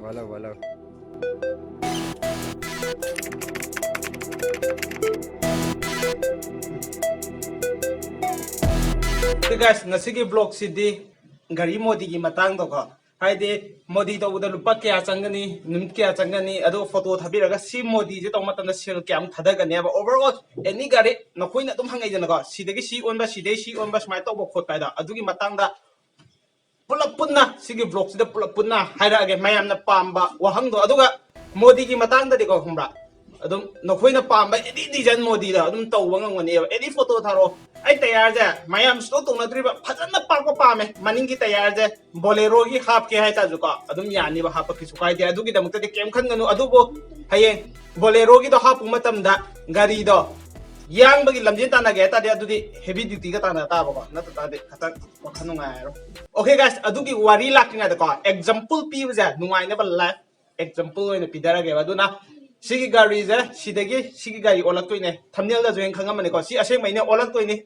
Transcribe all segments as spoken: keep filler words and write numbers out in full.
ꯋꯥꯠꯂꯧ, ꯋꯥꯠꯂꯧ꯫ Guys, ꯉꯁꯤꯒꯤ vlogꯁꯤꯗꯤ ꯒꯥꯔꯤ ꯃꯣꯗꯤꯒꯤ ꯃꯇꯥꯡꯗꯀꯣ, ꯍꯥꯏꯗꯤ ꯃꯣꯗꯤ ꯇꯧꯕꯗ ꯂꯨꯄꯥ ꯀꯌꯥ ꯆꯪꯒꯅꯤ, ꯅꯨꯃꯤꯠ ꯀꯌꯥ ꯆꯪꯒꯅꯤ, ꯑꯗꯣ ꯐꯣꯇꯣ ꯊꯥꯕꯤꯔꯒ ꯁꯤ ꯃꯣꯗꯤꯁꯦ ꯇꯧꯕ ꯃꯇꯝꯗ ꯁꯦꯜ ꯀꯌꯥꯝ ꯊꯥꯗꯒꯅꯦꯕ꯫ Overall, any ꯒꯥꯔꯤ ꯅꯈꯣꯏꯅ ꯑꯗꯨꯝ ꯍꯪꯉꯛꯏꯗꯅꯀꯣ, ꯁꯤꯗꯒꯤ ꯁꯤ ꯑꯣꯟꯕ, ꯁꯤꯗꯒꯤ ꯁꯤ ꯑꯣꯟꯕ, ꯁꯨꯃꯥꯏꯅ ꯇꯧꯕ ꯈꯣꯠꯄ ꯍꯥꯏꯗꯣ, ꯑꯗꯨꯒꯤ ꯃꯇꯥꯡꯗ ꯄꯨꯂꯞ ꯄꯨꯟꯅ ꯁꯤꯒꯤ vlogꯁꯤꯗ ꯄꯨꯂꯞ ꯄꯨꯟꯅ ꯍꯥꯏꯔꯛꯑꯒꯦ, ꯃꯌꯥꯝꯅ ꯄꯥꯝꯕ ꯋꯥꯍꯪꯗꯣ꯫ ꯑꯗꯨꯒ ꯃꯣꯗꯤꯒꯤ ꯃꯇꯥꯡꯗꯗꯤꯀꯣ, ꯈꯪꯕ꯭ꯔꯥ, ꯑꯗꯨꯝ ꯅꯈꯣꯏꯅ ꯄꯥꯝꯕ any design ꯃꯣꯗꯤꯗ ꯑꯗꯨꯝ ꯇꯧꯕ ꯉꯝꯒꯅꯦꯕ꯫ Any ꯐꯣꯇꯣ ꯊꯥꯔꯛꯑꯣ꯫ ꯑꯩ ꯇꯌꯥꯔꯁꯦ ꯃꯌꯥꯝ ꯁꯨꯇꯧ ꯇꯧꯅꯗ꯭ꯔꯤꯕ ꯐꯖꯅ ꯄꯥꯛꯄ ꯄꯥꯝꯃꯦ꯫ ꯃꯅꯤꯡꯒꯤ ꯇꯌꯥꯔꯁꯦ Boleroꯒꯤ ꯍꯥꯞꯀꯦ ꯍꯥꯏꯇꯥꯔꯁꯨꯀꯣ, ꯑꯗꯨꯝ ꯌꯥꯅꯤꯕ ꯍꯥꯞꯄ, ꯀꯩꯁꯨ ꯀꯥꯏꯗꯦ꯫ ꯑꯗꯨꯒꯤꯗꯃꯛꯇꯗꯤ ꯀꯩꯝ ꯈꯟꯒꯅꯨ꯫ ꯑꯗꯨꯕꯨ ꯍꯌꯦꯡ Boleroꯒꯤꯗꯣ ꯍꯥꯞꯄ ꯃꯇꯝꯗ ꯒꯥꯔꯤꯗꯣ ꯌꯥꯡꯕꯒꯤ ꯂꯝꯖꯦꯟ ꯇꯥꯟꯅꯒꯦ ꯍꯥꯏ ꯇꯥꯔꯗꯤ, ꯑꯗꯨꯗꯤ heavy dutyꯒ ꯇꯥꯟꯅ ꯇꯥꯕꯀꯣ, ꯅꯠꯇ ꯇꯥꯔꯗꯤ ꯈꯇꯪ ꯋꯥꯈꯜ ꯅꯨꯡꯉꯥꯏꯔꯣꯏ꯫ Okay guys, ꯑꯗꯨꯒꯤ ꯋꯥꯔꯤ ꯂꯥꯛꯇ꯭ꯔꯤꯉꯩꯗꯀꯣ, example ꯄꯤꯕꯁꯦ ꯅꯨꯡꯉꯥꯏꯅꯕ live example ꯑꯣꯏꯅ ꯄꯤꯊꯔꯒꯦꯕ꯫ ꯑꯗꯨꯅ ꯁꯤꯒꯤ ꯒꯥꯔꯤꯁꯦ ꯁꯤꯗꯒꯤ ꯁꯤꯒꯤ ꯒꯥꯔꯤ ꯑꯣꯜꯂꯛꯇꯣꯏꯅꯦ꯫ Thumbnailꯗꯁꯨ ꯍꯦꯟꯅ ꯈꯪꯉꯝꯃꯅꯤꯀꯣ, ꯁꯤ ꯑꯁꯦꯡꯕꯩꯅꯦ, ꯑꯣꯜꯂꯛꯇꯣꯏꯅꯤ꯫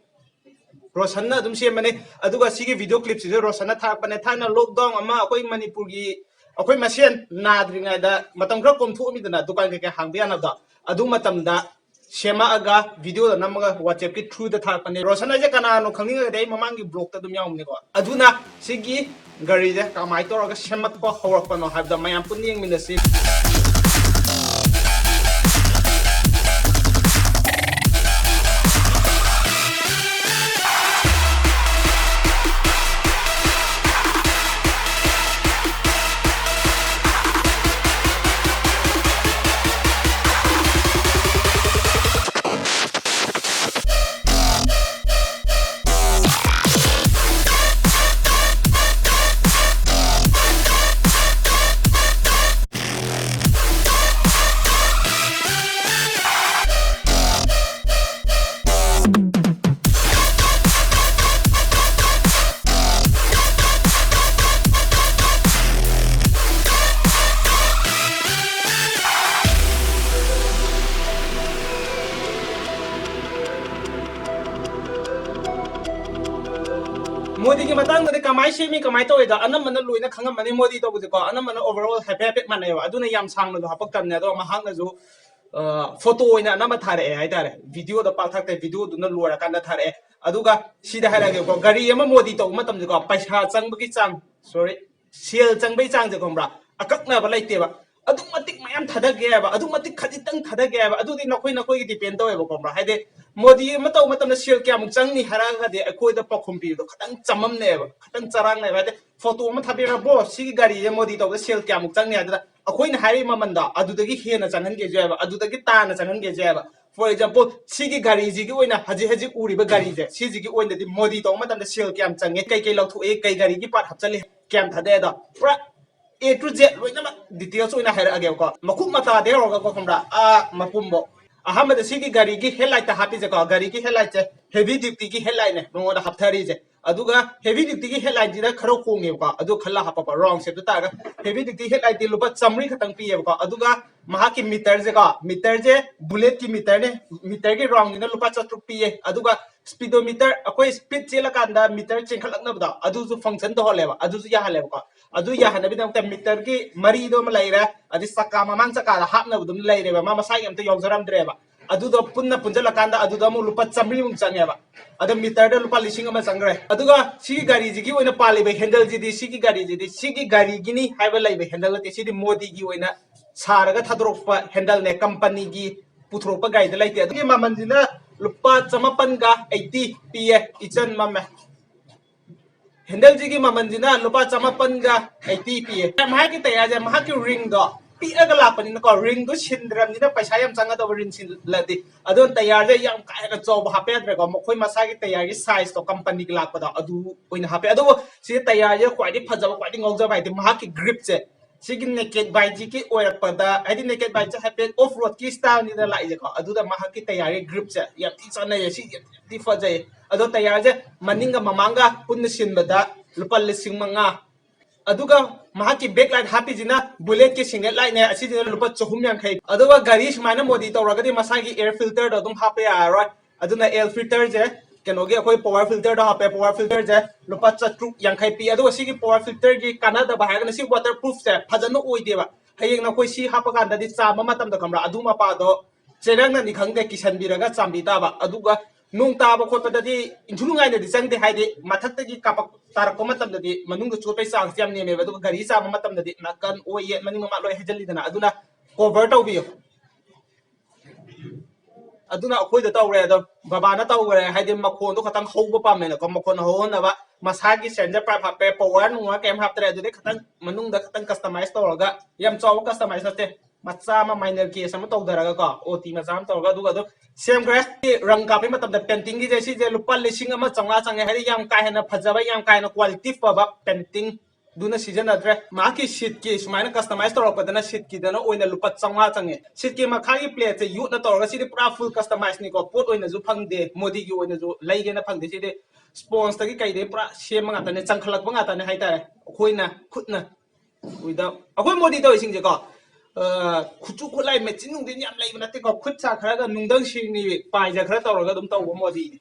ꯔꯣꯁꯟꯅ ꯑꯗꯨꯝ ꯁꯦꯝꯕꯅꯦ꯫ ꯑꯗꯨꯒ ꯁꯤꯒꯤ video clipꯁꯤꯁꯨ ꯔꯣꯁꯟꯅ ꯊꯥꯔꯛꯄꯅꯦ꯫ ꯊꯥꯏꯅ lockdown ꯑꯃ ꯑꯩꯈꯣꯏ ꯃꯅꯤꯄꯨꯔꯒꯤ, ꯑꯩꯈꯣꯏ ꯃꯁꯦꯟ ꯅꯥꯗ꯭ꯔꯤꯉꯩꯗ ꯃꯇꯝ ꯈꯔ ꯀꯣꯝꯊꯣꯛꯑꯝꯃꯤꯗꯅ, ꯗꯨꯀꯥꯟ ꯀꯩꯀꯩ ꯍꯥꯡꯕ ꯌꯥꯅꯕꯗꯣ, ꯑꯗꯨ ꯃꯇꯝꯗ ꯁꯦꯝꯃꯛꯑꯒ videoꯗ ꯅꯝꯃꯒ WhatsAppꯀꯤ throughꯗ ꯊꯥꯔꯛꯄꯅꯦ꯫ ꯔꯣꯁꯟ ꯍꯥꯏꯁꯦ ꯀꯅꯥꯅꯣ ꯈꯪꯅꯤꯡꯉꯒꯗꯤ ꯑꯩ ꯃꯃꯥꯡꯒꯤ vlogꯇ ꯑꯗꯨꯝ ꯌꯥꯎꯕꯅꯤꯀꯣ꯫ ꯑꯗꯨꯅ ꯁꯤꯒꯤ ꯒꯥꯔꯤꯁꯦ ꯀꯃꯥꯏꯅ ꯇꯧꯔꯒ ꯁꯦꯝꯃꯛꯄ ꯍꯧꯔꯛꯄꯅꯣ ꯍꯥꯏꯕꯗꯣ ꯃꯌꯥꯝ ꯄꯨꯟꯅ ꯌꯦꯡꯃꯤꯟꯅꯁꯤ꯫ ꯁꯤꯒꯤ ꯃꯇꯥꯡꯗꯗꯤ ꯀꯃꯥꯏꯅ ꯁꯦꯝꯃꯤ, ꯀꯃꯥꯏꯅ ꯇꯧꯋꯤꯗꯣ ꯑꯅꯝꯕꯅ ꯂꯣꯏꯅ ꯈꯪꯉꯝꯃꯅꯤ꯫ ꯃꯣꯗꯤ ꯇꯧꯕꯁꯦꯀꯣ, ꯑꯅꯝꯕꯅ overall ꯍꯥꯏꯐꯦꯠ ꯍꯥꯏꯐꯦꯠ ꯃꯥꯟꯅꯩꯕ꯫ ꯑꯗꯨꯅ ꯌꯥꯝ ꯁꯥꯡꯅꯁꯨ ꯍꯥꯄꯛꯇꯕꯅꯦ꯫ ꯑꯗꯣ ꯃꯍꯥꯛꯅꯁꯨ ꯐꯣꯇꯣ ꯑꯣꯏꯅ ꯑꯅꯝꯕ ꯊꯥꯔꯛꯑꯦ ꯍꯥꯏꯇꯥꯔꯦ꯫ ꯚꯤꯗꯤꯑꯣꯗ ꯄꯥꯛ ꯊꯥꯔꯛꯇꯦ, ꯚꯤꯗꯤꯑꯣꯗꯨꯅ ꯂꯣꯏꯔꯀꯥꯟꯗ ꯊꯥꯔꯛꯑꯦ꯫ ꯑꯗꯨꯒ ꯁꯤꯗ ꯍꯥꯏꯔꯛꯑꯒꯦꯀꯣ, ꯒꯥꯔꯤ ꯑꯃ ꯃꯣꯗꯤ ꯇꯧꯕ ꯃꯇꯝꯗꯀꯣ, ꯄꯩꯁꯥ ꯆꯪꯕꯒꯤ ꯆꯥꯡ, ꯁꯣꯔꯤ, ꯁꯦꯜ ꯆꯪꯕꯒꯤ ꯆꯥꯡꯁꯦ, ꯈꯪꯕ꯭ꯔꯥ, ꯑꯀꯛꯅꯕ ꯂꯩꯇꯦꯕ꯫ ꯑꯗꯨꯛ ꯃꯇꯤꯛ ꯃꯌꯥꯝ ꯊꯥꯗꯒꯦ ꯍꯥꯏꯕ, ꯑꯗꯨꯛ ꯃꯇꯤꯛ ꯈꯖꯤꯛꯇꯪ ꯊꯥꯗꯒꯦ ꯍꯥꯏꯕ, ꯑꯗꯨꯗꯤ ꯅꯈꯣꯏ ꯅꯈꯣꯏꯒꯤ ꯗꯤꯄꯦꯟ ꯇꯧꯋꯦꯕ, ꯈꯪꯕ꯭ꯔꯥ? ꯍꯥꯏꯗꯤ ꯃꯣꯗꯤ ꯑꯃ ꯇꯧꯕ ꯃꯇꯝꯗ ꯁꯦꯜ ꯀꯌꯥꯃꯨꯛ ꯆꯪꯅꯤ ꯍꯥꯏꯔꯛꯑꯒꯗꯤ ꯑꯩꯈꯣꯏꯗ ꯄꯥꯎꯈꯨꯝ ꯄꯤꯕꯗꯣ ꯈꯤꯇꯪ ꯆꯃꯝꯅꯩꯑꯕ, ꯈꯤꯇꯪ ꯆꯔꯥꯡꯅꯩꯑꯕ꯫ ꯍꯥꯏꯗꯤ ꯐꯣꯇꯣ ꯑꯃ ꯊꯥꯕꯤꯔꯕꯣ, ꯁꯤꯒꯤ ꯒꯥꯔꯤꯁꯦ ꯃꯣꯗꯤ ꯇꯧꯕꯗ ꯁꯦꯜ ꯀꯌꯥꯃꯨꯛ ꯆꯪꯅꯤ ꯍꯥꯏꯗꯨꯗ ꯑꯩꯈꯣꯏꯅ ꯍꯥꯏꯔꯤꯕ ꯃꯃꯜꯗꯣ ꯑꯗꯨꯗꯒꯤ ꯍꯦꯟꯅ ꯆꯪꯍꯟꯒꯦꯁꯨ ꯌꯥꯏꯕ, ꯑꯗꯨꯗꯒꯤ ꯇꯥꯅ ꯆꯪꯍꯟꯒꯦꯁꯨ ꯌꯥꯏꯕ꯫ For example, ꯁꯤꯒꯤ ꯒꯥꯔꯤꯁꯤꯒꯤ ꯑꯣꯏꯅ ꯍꯧꯖꯤꯛ ꯍꯧꯖꯤꯛ ꯎꯔꯤꯕ ꯒꯥꯔꯤꯁꯦ, ꯁꯤꯁꯤꯒꯤ ꯑꯣꯏꯅꯗꯤ ꯃꯣꯗꯤ ꯇꯧꯕ ꯃꯇꯝꯗ ꯁꯦꯜ ꯀꯌꯥꯝ ꯆꯪꯉꯦ, ꯀꯩ ꯀꯩ ꯂꯧꯊꯣꯛꯑꯦ, ꯀꯩ ꯒꯥꯔꯤꯒꯤ ꯄꯥꯔꯠ ꯍꯥꯞꯆꯜꯂꯤ, ꯀꯌꯥꯝ ꯊꯥꯗꯩ, ꯑꯗꯣ ꯄꯨꯔꯥ A to Z ꯂꯣꯏꯅꯃꯛ ꯗꯤꯇꯦꯜꯁ ꯑꯣꯏꯅ ꯍꯥꯏꯔꯛꯑꯒꯦꯕꯀꯣ, ꯃꯈꯨꯞ ꯃꯇꯥꯗꯩ ꯍꯧꯔꯒꯀꯣ, ꯈꯪꯕ꯭ꯔꯥ, ꯑꯥ ꯃꯄꯨꯝꯕꯣ꯫ ꯑꯍꯥꯟꯕꯗ ꯁꯤꯒꯤ ꯒꯥꯔꯤꯒꯤ ꯍꯦꯗꯂꯥꯏꯠꯇ ꯍꯥꯞꯄꯤꯁꯦꯀꯣ, ꯒꯥꯔꯤꯒꯤ ꯍꯦꯗꯂꯥꯏꯠꯁꯦ heavy dutyꯒꯤ headlightꯅꯦ ꯃꯉꯣꯟꯗ ꯍꯥꯞꯊꯔꯤꯁꯦ꯫ ꯑꯗꯨꯒ heavy dutyꯒꯤ headlightꯁꯤꯅ ꯈꯔ ꯍꯣꯡꯉꯦꯕꯀꯣ, ꯑꯗꯨ ꯈꯜꯂ ꯍꯥꯞꯄꯛꯄ round shapeꯇ ꯇꯥꯔꯒ꯫ Heavy duty headlightꯇꯤ ꯂꯨꯄꯥ ꯆꯥꯝꯃꯔꯤ ꯈꯛꯇꯪ ꯄꯤꯌꯦꯕꯀꯣ꯫ ꯑꯗꯨꯒ ꯃꯍꯥꯛꯀꯤ meterꯁꯦꯀꯣ, meterꯁꯦ bulletꯀꯤ meterꯅꯦ, meterꯒꯤ roundꯒꯤꯅ ꯂꯨꯄꯥ ꯆꯥꯇ꯭ꯔꯨꯛ ꯄꯤꯌꯦ꯫ ꯑꯗꯨꯒ speedometer, ꯑꯩꯈꯣꯏ speed ꯆꯦꯜꯂꯀꯥꯟꯗ meter ꯆꯦꯟꯈꯠꯂꯛꯅꯕꯗꯣ, ꯑꯗꯨꯁꯨ function ꯇꯧꯍꯜꯂꯦꯕ, ꯑꯗꯨꯁꯨ ꯌꯥꯍꯜꯂꯦꯕꯀꯣ꯫ ꯑꯗꯨ ꯌꯥꯍꯟꯅꯕꯒꯤꯗꯃꯛꯇ meterꯒꯤ ꯃꯔꯤꯗꯣ ꯑꯃ ꯂꯩꯔꯦ, ꯑꯗꯩ ꯆꯀꯥ, ꯃꯃꯥꯡ ꯆꯀꯥꯗ ꯍꯥꯞꯅꯕꯗꯣ ꯑꯃ ꯂꯩꯔꯦꯕ, ꯃꯥ ꯃꯁꯥꯒꯤ ꯑꯝꯇ ꯌꯥꯎꯖꯔꯝꯗ꯭ꯔꯦꯕ꯫ ꯑꯗꯨꯗꯣ ꯄꯨꯟꯅ ꯄꯨꯟꯁꯤꯜꯂꯀꯥꯟꯗ ꯑꯗꯨꯗ ꯑꯃꯨꯛ ꯂꯨꯄꯥ ꯆꯥꯝꯃꯔꯤꯃꯨꯛ ꯆꯪꯉꯦꯕ꯫ ꯑꯗꯣ meterꯗ ꯂꯨꯄꯥ ꯂꯤꯁꯤꯡ ꯑꯃ ꯆꯪꯈ꯭ꯔꯦ꯫ ꯑꯗꯨꯒ ꯁꯤꯒꯤ ꯒꯥꯔꯤꯁꯤꯒꯤ ꯑꯣꯏꯅ ꯄꯥꯜꯂꯤꯕ handleꯁꯤꯗꯤ, ꯁꯤꯒꯤ ꯒꯥꯔꯤꯁꯤꯗꯤ ꯁꯤꯒꯤ ꯒꯥꯔꯤꯒꯤꯅꯤ ꯍꯥꯏꯕ ꯂꯩꯕ handle ꯅꯠꯇꯦ, ꯁꯤꯗꯤ ꯃꯣꯗꯤꯒꯤ ꯑꯣꯏꯅ ꯁꯥꯔꯒ ꯊꯥꯗꯣꯔꯛꯄ handleꯅꯦ, companyꯒꯤ ꯄꯨꯊꯣꯔꯛꯄ ꯒꯥꯔꯤꯗ ꯂꯩꯇꯦ꯫ ꯑꯗꯨꯒꯤ ꯃꯃꯜꯁꯤꯅ ꯂꯨꯄꯥ ꯆꯃꯥꯄꯟꯒ eighty ꯄꯤꯌꯦ, ꯏꯆꯟ ꯃꯝꯃꯦ꯫ Handleꯁꯤꯒꯤ ꯃꯃꯜꯁꯤꯅ ꯂꯨꯄꯥ ꯆꯃꯥꯄꯟꯒ eighty ꯄꯤꯌꯦ꯫ ꯃꯍꯥꯛꯀꯤ tyreꯁꯦ, ꯃꯍꯥꯛꯀꯤ ringꯗꯣ ꯄꯤꯛꯑꯒ ꯂꯥꯛꯄꯅꯤꯅꯀꯣ, ringꯗꯣ ꯁꯤꯟꯗ꯭ꯔꯕꯅꯤꯅ ꯄꯩꯁꯥ ꯌꯥꯝ ꯆꯪꯒꯗꯧꯕ, ring ꯁꯤꯜꯂꯗꯤ꯫ ꯑꯗꯨꯅ tyreꯁꯦ ꯌꯥꯝ ꯀꯥ ꯍꯦꯟꯅ ꯆꯥꯎꯕ ꯍꯥꯞꯄ ꯌꯥꯗ꯭ꯔꯦꯀꯣ, ꯃꯈꯣꯏ ꯃꯁꯥꯒꯤ tyreꯒꯤ sizeꯇꯣ companyꯒꯤ ꯂꯥꯛꯄꯗꯣ ꯑꯗꯨ ꯑꯣꯏꯅ ꯍꯥꯞꯄꯦ꯫ ꯑꯗꯨꯕꯨ ꯁꯤ tyreꯁꯦ ꯈ꯭ꯋꯥꯏꯗꯒꯤ ꯐꯖꯕ, ꯈ꯭ꯋꯥꯏꯗꯒꯤ ꯉꯥꯎꯖꯕ ꯍꯥꯏꯗꯤ ꯃꯍꯥꯛꯀꯤ gripꯁꯦ꯫ ꯁꯤꯒꯤ naked bikeꯁꯤꯒꯤ ꯑꯣꯏꯔꯛꯄꯗ, ꯍꯥꯏꯗꯤ naked bikeꯁꯦ ꯍꯥꯏꯐꯦꯠ off roadꯀꯤ styleꯅꯤꯗ ꯂꯥꯛꯏꯁꯦꯀꯣ, ꯑꯗꯨꯗ ꯃꯍꯥꯛꯀꯤ tyreꯒꯤ gripꯁꯦ ꯌꯥꯝ ꯊꯤ ꯆꯥꯟꯅꯩꯌꯦ, ꯁꯤ ꯌꯥꯝ ꯊꯤ ꯐꯖꯩ꯫ ꯑꯗꯣ tyreꯁꯦ ꯃꯅꯤꯡꯒ ꯃꯃꯥꯡꯒ ꯄꯨꯟꯅ ꯁꯤꯟꯕꯗ ꯂꯨꯄꯥ ꯂꯤꯁꯤꯡ ꯃꯉꯥ꯫ ꯑꯗꯨꯒ ꯃꯍꯥꯛꯀꯤ backlight ꯍꯥꯞꯄꯤꯁꯤꯅ bulletꯀꯤ single lightꯅꯦ, ꯑꯁꯤꯁꯤꯅ ꯂꯨꯄꯥ ꯆꯍꯨꯝ ꯌꯥꯡꯈꯩ꯫ ꯑꯗꯨꯒ ꯒꯥꯔꯤ ꯁꯨꯃꯥꯏꯅ ꯃꯣꯗꯤ ꯇꯧꯔꯒꯗꯤ ꯃꯁꯥꯒꯤ air filterꯗꯣ ꯑꯗꯨꯝ ꯍꯥꯞꯄ ꯌꯥꯔꯔꯣꯏ꯫ ꯑꯗꯨꯅ air filterꯁꯦ ꯀꯩꯅꯣꯒꯤ ꯑꯩꯈꯣꯏ power filterꯗ ꯍꯥꯞꯄꯦ꯫ Power filterꯁꯦ ꯂꯨꯄꯥ ꯆꯥꯇ꯭ꯔꯨꯛ ꯌꯥꯡꯈꯩ ꯄꯤ꯫ ꯑꯗꯨꯒ ꯁꯤꯒꯤ power filterꯒꯤ ꯀꯥꯟꯅꯗꯕ ꯍꯥꯏꯔꯒꯅ ꯁꯤ waterproofꯁꯦ ꯐꯖꯅ ꯑꯣꯏꯗꯦꯕ꯫ ꯍꯌꯦꯡ ꯅꯈꯣꯏ ꯁꯤ ꯍꯥꯞꯄ ꯀꯥꯟꯗꯗꯤ ꯆꯥꯝꯕ ꯃꯇꯝꯗ, ꯈꯪꯕ꯭ꯔꯥ, ꯑꯗꯨ ꯃꯄꯥꯗꯣ ꯆꯦꯔꯪꯅꯅꯤ ꯈꯪꯗꯦ, ꯀꯤꯁꯟꯕꯤꯔꯒ ꯆꯥꯝꯕꯤ ꯇꯥꯕ꯫ ꯑꯗꯨꯒ ꯅꯣꯡ ꯇꯥꯕ ꯈꯣꯠꯄꯗꯗꯤ ꯏꯟꯊꯨ ꯅꯨꯡꯉꯥꯏꯅꯗꯤ ꯆꯪꯗꯦ, ꯍꯥꯏꯗꯤ ꯃꯊꯛꯇꯒꯤ ꯀꯥꯞꯄꯛ ꯇꯥꯔꯛꯄ ꯃꯇꯝꯗꯗꯤ ꯃꯅꯨꯡꯗ ꯆꯣꯠꯄꯒꯤ ꯆꯥꯡꯁꯦ ꯌꯥꯝ ꯅꯦꯝꯃꯦꯕ꯫ ꯑꯗꯨꯒ ꯒꯥꯔꯤ ꯆꯥꯝꯕ ꯃꯇꯝꯗꯗꯤ ꯅꯥꯀꯟ, ꯑꯣꯏ, ꯌꯦꯠ, ꯃꯅꯤꯡ ꯃꯃꯥꯡ ꯂꯣꯏ ꯍꯩꯖꯤꯜꯂꯤꯗꯅ, ꯑꯗꯨꯅ cover ꯇꯧꯕꯤꯌꯨ꯫ ꯑꯗꯨꯅ ꯑꯩꯈꯣꯏꯗ ꯇꯧꯔꯦ, ꯑꯗꯣ ꯕꯕꯥꯅ ꯇꯧꯈ꯭ꯔꯦ, ꯍꯥꯏꯗꯤ ꯃꯈꯣꯟꯗꯣ ꯈꯇꯪ ꯍꯧꯕ ꯄꯥꯝꯃꯦꯅꯀꯣ꯫ ꯃꯈꯣꯟ ꯍꯧꯍꯟꯅꯕ ꯃꯁꯥꯒꯤ cylinder pipe ꯍꯥꯞꯄꯦ, power ꯅꯨꯡꯋꯥꯔ ꯀꯩꯝ ꯍꯥꯞꯇ꯭ꯔꯦ꯫ ꯑꯗꯨꯗꯩ ꯈꯇꯪ ꯃꯅꯨꯡꯗ ꯈꯇꯪ customize ꯇꯧꯔꯒ, ꯌꯥꯝ ꯆꯥꯎꯕ customize ꯅꯠꯇꯦ, ꯃꯆꯥ ꯑꯃ minor case ꯑꯃ ꯇꯧꯊꯔꯒꯀꯣ, OT ꯃꯆꯥ ꯑꯃ ꯇꯧꯔꯒ, ꯑꯗꯨꯒ ꯑꯗꯨꯝ ꯁꯦꯝꯈ꯭ꯔꯦ꯫ ꯔꯪ ꯀꯥꯞꯄꯩ ꯃꯇꯝꯗ paintingꯒꯤꯁꯦ, ꯁꯤꯁꯦ ꯂꯨꯄꯥ ꯂꯤꯁꯤꯡ ꯑꯃ ꯆꯥꯝꯃꯉꯥ ꯆꯪꯉꯦ, ꯍꯥꯏꯗꯤ ꯌꯥꯝ ꯀꯥ ꯍꯦꯟꯅ ꯐꯖꯕ, ꯌꯥꯝ ꯀꯥ ꯍꯦꯟꯅ quality ꯐꯕ painting ꯑꯗꯨꯅ ꯁꯤꯖꯤꯟꯅꯗ꯭ꯔꯦ꯫ ꯃꯍꯥꯛꯀꯤ seatꯀꯤ ꯁꯨꯃꯥꯏꯅ customize ꯇꯧꯔꯛꯄꯗꯅ seatꯀꯤꯗꯅ ꯑꯣꯏꯅ ꯂꯨꯄꯥ ꯆꯥꯝꯃꯉꯥ ꯆꯪꯉꯦ꯫ Seatꯀꯤ ꯃꯈꯥꯒꯤ plateꯁꯦ ꯌꯣꯠꯅ ꯇꯧꯔꯒ, ꯁꯤꯗꯤ ꯄꯨꯔꯥ full customizeꯅꯤꯀꯣ꯫ ꯄꯣꯠ ꯑꯣꯏꯅꯁꯨ ꯐꯪꯗꯦ, ꯃꯣꯗꯤꯒꯤ ꯑꯣꯏꯅꯁꯨ ꯂꯩꯒꯦꯅ ꯐꯪꯗꯦ꯫ ꯁꯤꯗꯤ spongeꯇꯒꯤ ꯀꯩꯗꯒꯤ ꯄꯨꯔꯥ ꯁꯦꯝꯕ ꯉꯥꯛꯇꯅꯦ, ꯆꯪꯈꯠꯂꯛꯄ ꯉꯥꯛꯇꯅꯦ ꯍꯥꯏꯇꯥꯔꯦ꯫ ꯑꯩꯈꯣꯏꯅ ꯈꯨꯠꯅ, ꯎꯏꯗ, ꯑꯩꯈꯣꯏ ꯃꯣꯗꯤ ꯇꯧꯔꯤꯁꯤꯡꯁꯦꯀꯣ, ꯑ, ꯈꯨꯠꯁꯨ ꯈꯨꯠꯂꯥꯏ ꯃꯦꯆꯤꯟ ꯅꯨꯡꯗꯤꯟ ꯌꯥꯝ ꯂꯩꯕ ꯅꯠꯇꯦꯀꯣ꯫ ꯈꯨꯠ ꯁꯥ ꯈꯔꯒ ꯅꯨꯡꯗꯪ ꯁꯤꯡꯅꯤ ꯄꯥꯏꯖ ꯈꯔ ꯇꯧꯔꯒ ꯑꯗꯨꯝ ꯇꯧꯕ ꯃꯣꯗꯤꯅꯤ꯫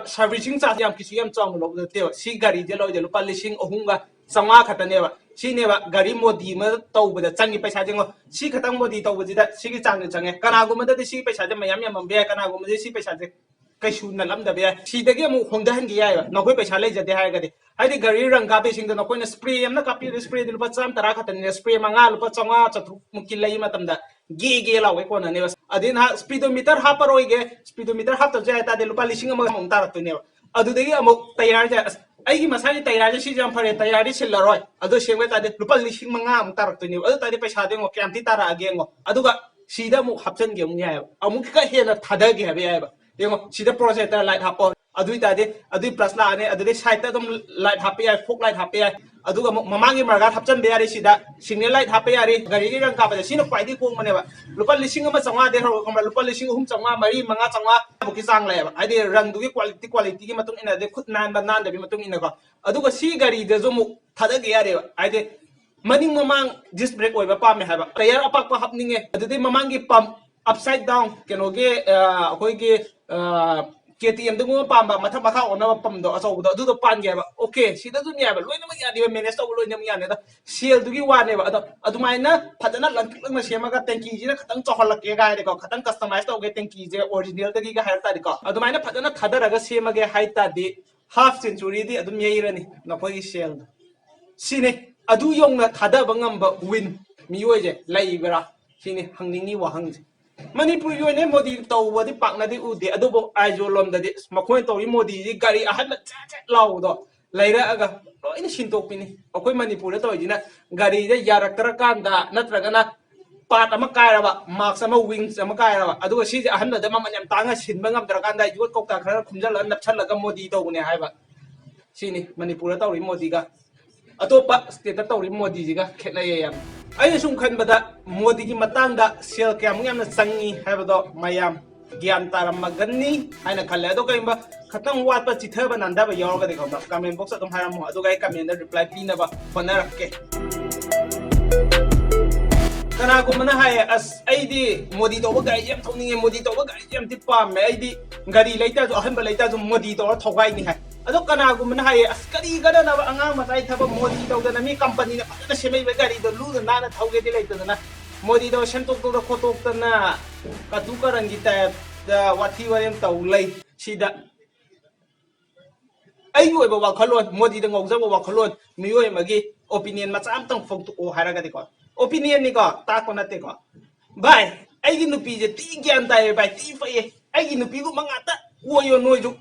ꯁꯔꯚꯤꯁꯤꯡ ꯆꯥꯔꯖ ꯌꯥꯝ ꯀꯩꯁꯨ ꯌꯥꯝ ꯆꯥꯎꯅ ꯂꯧꯕ ꯅꯠꯇꯦꯕ꯫ ꯁꯤ ꯒꯥꯔꯤꯁꯦ ꯂꯧꯔꯤꯁꯦ ꯂꯨꯄꯥ ꯂꯤꯁꯤꯡ ꯑꯍꯨꯝꯒ ꯆꯥꯝꯃꯉꯥ ꯈꯛꯇꯅꯦꯕ꯫ ꯁꯤꯅꯦꯕ ꯒꯥꯔꯤ ꯃꯣꯗꯤ ꯑꯃ ꯇꯧꯕꯗ ꯆꯪꯉꯤ ꯄꯩꯁꯥꯁꯦ꯫ ꯌꯦꯡꯉꯣ, ꯁꯤ ꯈꯛꯇꯪ ꯃꯣꯗꯤ ꯇꯧꯕꯁꯤꯗ ꯁꯤꯒꯤ ꯆꯥꯡꯁꯦ ꯆꯪꯉꯦ꯫ ꯀꯅꯥꯒꯨꯝꯕꯗꯗꯤ ꯁꯤ ꯄꯩꯁꯥꯁꯦ ꯃꯌꯥꯝ ꯌꯥꯝꯃꯝꯕ ꯌꯥꯏ, ꯀꯅꯥꯒꯨꯝꯕꯗꯤ ꯁꯤ ꯄꯩꯁꯥꯁꯦ ꯀꯩꯁꯨ ꯅꯠꯂꯝꯗꯕ ꯌꯥꯏ꯫ ꯁꯤꯗꯒꯤ ꯑꯃꯨꯛ ꯍꯣꯡꯊꯍꯟꯒꯦ ꯌꯥꯏꯑꯕ, ꯅꯈꯣꯏ ꯄꯩꯁꯥ ꯂꯩꯖꯗꯦ ꯍꯥꯏꯔꯒꯗꯤ꯫ ꯍꯥꯏꯗꯤ ꯒꯥꯔꯤ ꯔꯪ ꯀꯥꯞꯄꯤꯁꯤꯡꯗꯣ ꯅꯈꯣꯏꯅ ꯁ꯭ꯄ꯭ꯔꯦ ꯑꯃꯅ ꯀꯥꯞꯄꯤꯕꯗ, ꯁ꯭ꯄ꯭ꯔꯦꯗꯤ ꯂꯨꯄꯥ ꯆꯥꯝꯃ ꯇꯔꯥ ꯈꯛꯇꯅꯤꯅ, ꯁ꯭ꯄ꯭ꯔꯦ ꯃꯉꯥ ꯂꯨꯄꯥ ꯆꯥꯝꯃꯉꯥ ꯆꯥꯇ꯭ꯔꯨꯛ ꯃꯨꯛꯀꯤ ꯂꯩ ꯃꯇꯝꯗ ꯒꯦ ꯒꯦ ꯂꯥꯎꯒꯩ ꯀꯣꯟꯅꯅꯦꯕ꯫ ꯑꯗꯩ ꯅꯍꯥꯛ ꯁ꯭ꯄꯤꯗꯣꯃꯤꯇꯔ ꯍꯥꯞꯄꯔꯣꯏꯒꯦ, ꯁ꯭ꯄꯤꯗꯣꯃꯤꯇꯔ ꯍꯥꯞꯇꯕꯁꯨ ꯌꯥꯏ ꯍꯥꯏ ꯇꯥꯔꯗꯤ ꯂꯨꯄꯥ ꯂꯤꯁꯤꯡ ꯑꯃꯒ ꯑꯃꯨꯛ ꯇꯥꯔꯛꯇꯣꯏꯅꯦꯕ꯫ ꯑꯗꯨꯗꯒꯤ ꯑꯃꯨꯛ ꯇꯌꯥꯔꯁꯦ, ꯑꯁ, ꯑꯩꯒꯤ ꯃꯁꯥꯒꯤ ꯇꯌꯥꯔꯁꯦ ꯁꯤꯁꯦ ꯌꯥꯝ ꯐꯔꯦ, ꯇꯌꯥꯔꯗꯤ ꯁꯤꯜꯂꯔꯣꯏ, ꯑꯗꯣ ꯁꯦꯝꯒꯦ ꯍꯥꯏ ꯇꯥꯔꯗꯤ ꯂꯨꯄꯥ ꯂꯤꯁꯤꯡ ꯃꯉꯥ ꯑꯃꯨꯛ ꯇꯥꯔꯛꯇꯣꯏꯅꯦꯕ꯫ ꯑꯗꯨ ꯇꯥꯔꯗꯤ ꯄꯩꯁꯥꯗꯣ ꯌꯦꯡꯉꯣ, ꯀꯌꯥꯝ ꯊꯤ ꯇꯥꯔꯛꯑꯒꯦ ꯌꯦꯡꯉꯣ꯫ ꯑꯗꯨꯒ ꯁꯤꯗ ꯑꯃꯨꯛ ꯍꯥꯞꯆꯤꯟꯒꯦ ꯑꯃꯨꯛ ꯌꯥꯏꯑꯕ, ꯑꯃꯨꯛꯀ ꯍꯦꯟꯅ ꯊꯥꯗꯒꯦ ꯍꯥꯏꯕ ꯌꯥꯏꯑꯕ꯫ ꯌꯦꯡꯉꯣ, ꯁꯤꯗ ꯄ꯭ꯔꯣꯖꯦꯛꯇꯔ ꯂꯥꯏꯠ ꯍꯥꯞꯄꯣ, ꯑꯗꯨ ꯑꯣꯏ ꯇꯥꯔꯗꯤ ꯑꯗꯨꯏ ꯄ꯭ꯂꯁ ꯂꯥꯛꯑꯅꯤ꯫ ꯑꯗꯨꯗꯩ ꯁꯥꯏꯗꯇ ꯑꯗꯨꯝ ꯂꯥꯏꯠ ꯍꯥꯞꯄ ꯌꯥꯏ, ꯐꯣꯛ ꯂꯥꯏꯠ ꯍꯥꯞꯄ ꯌꯥꯏ꯫ ꯑꯗꯨꯒ ꯑꯃꯨꯛ ꯃꯃꯥꯡꯒꯤ ꯃꯔꯒꯥ ꯍꯥꯞꯆꯤꯟꯕ ꯌꯥꯔꯦ, ꯁꯤꯗ ꯁꯤꯒꯅꯦꯜ ꯂꯥꯏꯠ ꯍꯥꯞꯄ ꯌꯥꯔꯦ꯫ ꯒꯥꯔꯤꯒꯤ ꯔꯪ ꯀꯥꯞꯄꯗ ꯁꯤꯅ ꯈ꯭ꯋꯥꯏꯗꯒꯤ ꯍꯣꯡꯕꯅꯦꯕ꯫ ꯂꯨꯄꯥ ꯂꯤꯁꯤꯡ ꯑꯃ ꯆꯥꯝꯃꯉꯥꯗꯩ ꯍꯧꯔꯒ, ꯈꯪꯕ꯭ꯔꯥ, ꯂꯨꯄꯥ ꯂꯤꯁꯤꯡ ꯑꯍꯨꯝ ꯆꯥꯝꯃꯉꯥ, ꯃꯔꯤ, ꯃꯉꯥ ꯆꯥꯝꯃꯉꯥ ꯐꯥꯎꯕꯒꯤ ꯆꯥꯡ ꯂꯩꯌꯦꯕ꯫ ꯍꯥꯏꯗꯤ ꯔꯪꯗꯨꯒꯤ ꯀ꯭ꯋꯥꯂꯤꯇꯤ, ꯀ꯭ꯋꯥꯂꯤꯇꯤꯒꯤ ꯃꯇꯨꯡ ꯏꯟꯅ, ꯑꯗꯩ ꯈꯨꯠ ꯅꯥꯟꯕ ꯅꯥꯟꯗꯕꯒꯤ ꯃꯇꯨꯡ ꯏꯟꯅꯀꯣ꯫ ꯑꯗꯨꯒ ꯁꯤ ꯒꯥꯔꯤꯗꯁꯨ ꯑꯃꯨꯛ ꯊꯥꯗꯒꯦ ꯌꯥꯔꯦꯕ꯫ ꯍꯥꯏꯗꯤ ꯃꯅꯤꯡ ꯃꯃꯥꯡ ꯗꯤꯁ ꯕ꯭ꯔꯦꯛ ꯑꯣꯏꯕ ꯄꯥꯝꯃꯦ ꯍꯥꯏꯕ, ꯇꯌꯥꯔ ꯑꯄꯥꯛꯄ ꯍꯥꯞꯅꯤꯡꯉꯦ, ꯑꯗꯨꯗꯩ ꯃꯃꯥꯡꯒꯤ ꯄꯝ ꯑꯞꯁꯥꯏꯠ ꯗꯥꯎꯟ, ꯀꯩꯅꯣꯒꯤ, ꯑ, ꯑꯩꯈꯣꯏꯒꯤ, ꯑ, ꯀꯦ ꯇꯤ ꯑꯦꯝꯗꯒꯨꯝꯕ ꯄꯥꯝꯕ, ꯃꯊꯛ ꯃꯈꯥ ꯑꯣꯟꯅꯕ ꯄꯝꯗꯣ ꯑꯆꯧꯕꯗꯣ, ꯑꯗꯨꯗꯣ ꯄꯥꯟꯒꯦ ꯍꯥꯏꯕ꯫ ꯑꯣꯀꯦ, ꯁꯤꯗ ꯑꯗꯨꯝ ꯌꯥꯏꯕ, ꯂꯣꯏꯅꯃꯛ ꯌꯥꯅꯤꯕ, ꯃꯦꯅꯦꯖ ꯇꯧꯕ ꯂꯣꯏꯅꯃꯛ ꯌꯥꯅꯤ꯫ ꯑꯗꯣ ꯁꯦꯜꯗꯨꯒꯤ ꯋꯥꯅꯦꯕ꯫ ꯑꯗꯣ ꯑꯗꯨꯃꯥꯏꯅ ꯐꯖꯅ ꯂꯪꯇ꯭ꯔꯤꯛ ꯂꯪꯅ ꯁꯦꯝꯃꯒ, ꯇꯦꯡꯀꯤꯁꯤꯅ ꯈꯤꯇꯪ ꯆꯥꯎꯍꯜꯂꯛꯀꯦ ꯀꯥꯏꯔꯗꯤꯀꯣ, ꯈꯤꯇꯪ ꯀꯁꯇꯃꯥꯏꯁ ꯇꯧꯒꯦ ꯇꯦꯡꯀꯤꯁꯦ ꯑꯣꯔꯤꯖꯤꯅꯦꯜꯗꯒꯤꯒ ꯍꯥꯏꯔ ꯇꯥꯔꯗꯤꯀꯣ, ꯑꯗꯨꯃꯥꯏꯅ ꯐꯖꯅ ꯊꯥꯗꯔꯒ ꯁꯦꯝꯃꯒꯦ ꯍꯥꯏ ꯇꯥꯔꯗꯤ, ꯍꯥꯐ ꯁꯦꯟꯆꯨꯔꯤꯗꯤ ꯑꯗꯨꯝ ꯌꯩꯔꯅꯤ ꯅꯈꯣꯏꯒꯤ ꯁꯦꯜꯗꯣ꯫ ꯁꯤꯅꯤ, ꯑꯗꯨ ꯌꯧꯅ ꯊꯥꯗꯕ ꯉꯝꯕ ꯋꯤꯟ ꯃꯤꯑꯣꯏꯁꯦ ꯂꯩꯕ꯭ꯔꯥ? ꯁꯤꯅꯤ ꯍꯪꯅꯤꯡꯉꯤ ꯋꯥꯍꯪꯁꯦ꯫ ꯃꯅꯤꯄꯨꯔꯒꯤ ꯑꯣꯏꯅ ꯃꯣꯗꯤ ꯇꯧꯕꯗꯤ ꯄꯥꯛꯅꯗꯤ ꯎꯗꯦ, ꯑꯗꯨꯕꯨ ꯑꯥꯏꯖꯣꯜ ꯂꯣꯝꯗꯗꯤ ꯃꯈꯣꯏꯅ ꯇꯧꯔꯤ ꯃꯣꯗꯤꯁꯤ ꯒꯥꯔꯤ ꯑꯍꯟꯕ ꯆꯦꯠ ꯆꯦꯠ ꯂꯥꯎꯕꯗꯣ ꯂꯩꯔꯛꯑꯒ ꯂꯣꯏꯅ ꯁꯤꯟꯗꯣꯛꯄꯤꯅꯤ꯫ ꯑꯩꯈꯣꯏ ꯃꯅꯤꯄꯨꯔꯗ ꯇꯧꯔꯤꯁꯤꯅ ꯒꯥꯔꯤꯗ ꯌꯥꯔꯛꯇ꯭ꯔꯀꯥꯟꯗ, ꯅꯠꯇ꯭ꯔꯒꯅ ꯄꯥꯔꯠ ꯑꯃ ꯀꯥꯏꯔꯕ, ꯃꯥꯛꯁ ꯑꯃ, ꯋꯤꯡꯁ ꯑꯃ ꯀꯥꯏꯔꯕ, ꯑꯗꯨꯒ ꯁꯤꯁꯦ ꯑꯍꯟꯕꯗ ꯃꯃꯜ ꯌꯥꯝ ꯇꯥꯡꯅ ꯁꯤꯟꯕ ꯉꯝꯗ꯭ꯔꯀꯥꯟꯗ ꯌꯣꯠ ꯀꯧꯇꯥ ꯈꯔ ꯈꯨꯝꯖꯤꯜꯂꯒ ꯅꯞꯁꯜꯂꯒ ꯃꯣꯗꯤ ꯇꯧꯕꯅꯦ ꯍꯥꯏꯕ꯫ ꯁꯤꯅꯤ ꯃꯅꯤꯄꯨꯔꯗ ꯇꯧꯔꯤ ꯃꯣꯗꯤꯒ ꯑꯇꯣꯞꯄ ꯁ꯭ꯇꯦꯠꯇ ꯇꯧꯔꯤ ꯃꯣꯗꯤꯁꯤꯒ ꯈꯦꯠꯅꯩꯌꯦ ꯌꯥꯝ꯫ ꯑꯩꯅ ꯁꯨꯝ ꯈꯟꯕꯗ ꯃꯣꯗꯤꯒꯤ ꯃꯇꯥꯡꯗ ꯁꯦꯜ ꯀꯌꯥꯃꯨꯛ ꯌꯥꯝꯅ ꯆꯪꯉꯤ ꯍꯥꯏꯕꯗꯣ ꯃꯌꯥꯝ ꯒ꯭ꯌꯥꯟ ꯇꯥꯔꯝꯃꯒꯅꯤ ꯍꯥꯏꯅ ꯈꯜꯂꯦ꯫ ꯑꯗꯣ ꯀꯩꯒꯨꯝꯕ ꯈꯇꯪ ꯋꯥꯠꯄ, ꯆꯤꯊꯕ ꯅꯥꯟꯊꯕ ꯌꯥꯎꯔꯒꯗꯤ ꯀꯣ, ꯀꯃꯦꯟ ꯕꯣꯛꯁ ꯑꯗꯨꯝ ꯍꯥꯏꯔꯝꯃꯣ, ꯑꯗꯨꯒ ꯑꯩ ꯀꯃꯦꯟꯗ ꯔꯤꯄ꯭ꯂꯥꯏ ꯄꯤꯅꯕ ꯍꯣꯠꯅꯔꯛꯀꯦ꯫ ꯀꯅꯥꯒꯨꯝꯕꯅ ꯍꯥꯏꯌꯦ, "ꯑꯁ, ꯑꯩꯗꯤ ꯃꯣꯗꯤ ꯇꯧꯕ ꯒꯥꯔꯤꯁꯦ ꯌꯥꯝ ꯊꯧꯅꯤꯡꯉꯦ, ꯃꯣꯗꯤ ꯇꯧꯕ ꯒꯥꯔꯤꯁꯦ ꯌꯥꯝ ꯊꯤ ꯄꯥꯝꯃꯦ, ꯑꯩꯗꯤ ꯒꯥꯔꯤ ꯂꯩꯇꯥꯔꯁꯨ, ꯑꯍꯟꯕ ꯂꯩꯇꯥꯔꯁꯨ ꯃꯣꯗꯤ ꯇꯧꯔ ꯊꯧꯒꯥꯏꯅꯤ" ꯍꯥꯏ꯫ ꯑꯗꯣ ꯀꯅꯥꯒꯨꯝꯕꯅ ꯍꯥꯏꯌꯦ, "ꯑꯁ, ꯀꯔꯤ ꯀꯥꯟꯅꯅꯕ ꯑꯉꯥꯡ ꯃꯆꯥꯒꯤ ꯊꯕꯛ, ꯃꯣꯗꯤ ꯇꯧꯗꯅ ꯃꯤ ꯀꯝꯄꯅꯤꯅ ꯐꯖꯅ ꯁꯦꯝꯃꯛꯏꯕ ꯒꯥꯔꯤꯗꯣ ꯂꯨꯅ ꯅꯥꯟꯅ ꯊꯧꯒꯦꯗꯤ ꯂꯩꯇꯗꯅ ꯃꯣꯗꯤ ꯇꯧꯔ ꯁꯦꯝꯗꯣꯛꯇꯅ ꯈꯣꯠꯇꯣꯛꯇꯅ ꯀꯇꯨ ꯀꯔꯟꯒꯤ ꯇꯥꯏꯞꯇ ꯋꯥꯊꯤ ꯋꯥꯔꯦꯝ ꯇꯧ ꯂꯩ ꯁꯤꯗ"꯫ ꯑꯩꯒꯤ ꯑꯣꯏꯕ ꯋꯥꯈꯜꯂꯣꯟ, ꯃꯣꯗꯤꯗ ꯉꯥꯎꯖꯕ ꯋꯥꯈꯜꯂꯣꯟ, ꯃꯤꯑꯣꯏ ꯑꯃꯒꯤ opinion ꯃꯆꯥ ꯑꯃꯇꯪ ꯐꯣꯡꯗꯣꯛꯑꯣ ꯍꯥꯏꯔꯒꯗꯤꯀꯣ, opinionꯅꯤꯀꯣ, ꯇꯥꯛꯄ ꯅꯠꯇꯦꯀꯣ꯫ ꯚꯥꯏ, ꯑꯩꯒꯤ ꯅꯨꯄꯤꯁꯦ ꯊꯤ ꯒ꯭ꯌꯥꯟ ꯇꯥꯏꯌꯦ ꯚꯥꯏ, ꯊꯤ ꯐꯩꯌꯦ, ꯑꯩꯒꯤ ꯅꯨꯄꯤꯒꯨꯝꯕ ꯉꯥꯛꯇ ꯑꯣꯏꯌꯣ ꯅꯣꯏꯁꯨ꯫